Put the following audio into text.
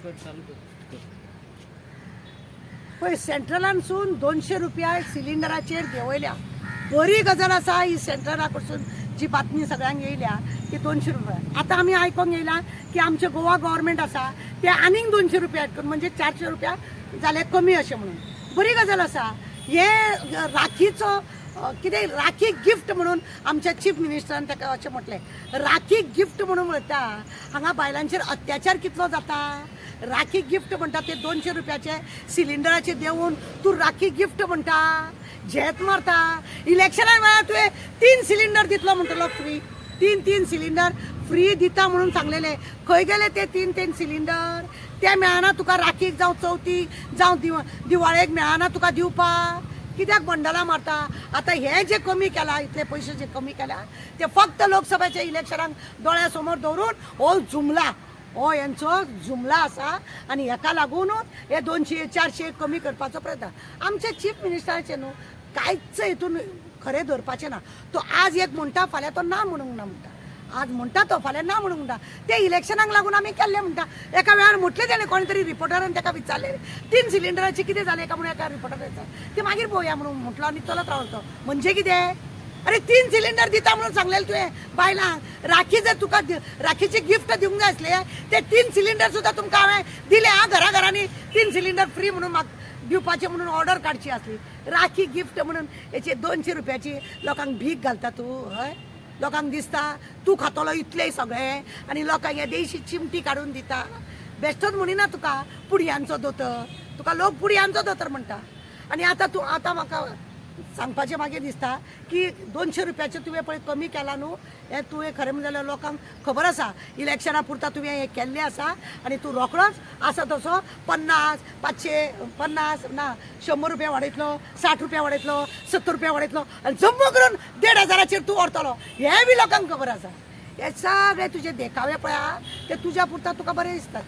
कर, चालू कर. पळय, सेंट्रलानसून 200 रुपया सिलिंडराचेर देंवयल्या. बरी गजाल आसा ही. सेंट्रला कडसून जी बातमी सगळ्यांक येयल्या की 200 रुपया, आतां आमी आयकोंक येयला की आमचें गोवा गव्हर्मेंट आसा ते आनीक 200 रुपया ऍड करून म्हणजे 400 रुपया जाले कमी अशें म्हणून. बरी गजाल आसा. हे राखीचो कितें राखी गिफ्ट म्हणून आमच्या चीफ मिनिस्टरान ताका अशें म्हटलें. राखी गिफ्ट म्हणून म्हणटा, हांगा बायलांचेर अत्याचार कितलो जाता. राखी गिफ्ट म्हणटा ते 200 रुपयाचे सिलिंडराचे देंवून तूं राखी गिफ्ट म्हणटा, झेत मारता. इलेक्शना वेळार तुवें तीन सिलिंडर दितलो म्हणटलो फ्री, तीन तीन सिलिंडर फ्री दिता म्हणून सांगलेले. खंय गेले ते तीन तीन सिलिंडर? ते मेळना तुका राखीक जावं चवथीक जावं दिवाळेक मेळना तुका दिवपाक. कित्याक बंडलां मारता? आतां हे जे कमी केला, इतले पयशे जे कमी केल्या, ते फक्त लोकसभेच्या इलेक्शनाक दोळ्या समोर दवरून हो जुमला, हो यांचो जुमला आसा आनी हेका लागूनच हे 200 400 कमी करपाचो प्रयत्न. आमच्या चीफ मिनिस्टराचे न्हू कांयच हितून खरें धरपाचें ना. तो आज एक म्हणटा, फाल्यां तो ना म्हणूंक ना म्हणटा. आज म्हणटा तो, फाल्यां ना म्हणूंक म्हणटा. ते इलेक्शनाक लागून आमी केल्ले म्हणटा. एका वेळार म्हटलें तेणें, कोणी तरी रिपोर्टरान ताका विचारलें, तीन सिलिंडराचे कितें जालें काय म्हणून. एका रिपोर्टरान विचारलें, ते मागीर पळोवया म्हणून म्हटलो आनी चलत रावलो तो. म्हणजे कितें? अरे, तीन सिलिंडर दिता म्हणून सांगलेलें तुवें बायलांक. राखी जर तुका राखीचे गिफ्ट दिवंक जाय आसले, ते तीन सिलिंडर सुद्दां तुमकां हांवें दिले. हा, घरा घरांनी तीन सिलिंडर फ्री म्हणून म्हाका दिवपाचे म्हणून ऑर्डर काडची आसली. राखी गिफ्ट म्हणून हेचे 200 रुपयाची लोकांक भीक घालता तूं. हय, लोकांक दिसता तूं खातलो इतलें सगळें आनी लोकांक हे देशी चिमटी काडून दिता. बेश्टोच म्हणिना तुका पुडयांचो दोतोर. तुका लोक पुडयांचो दोतोर म्हणटा. आनी आतां तूं आतां म्हाका सांगपाचें मागीर दिसता की 200 रुपयाचें तुवें पळय कमी केलां न्हू, हें तुवें खरें म्हणलें जाल्यार लोकांक खबर आसा, इलेक्शना पुरता तुवें हें केल्लें आसा. आनी तूं रोखडोच आसा तसो 50, 550 ना, 100 रुपया वाडयतलो, 60 रुपया वाडयतलो, 70 रुपया वाडयतलो आनी जम्मू करून 1500चेर तूं व्हरतलो, हें बी लोकांक खबर आसा. हे सगळे तुजे देखावे पळय आहा, ते तुज्या पुरता तुका बरें दिसतात.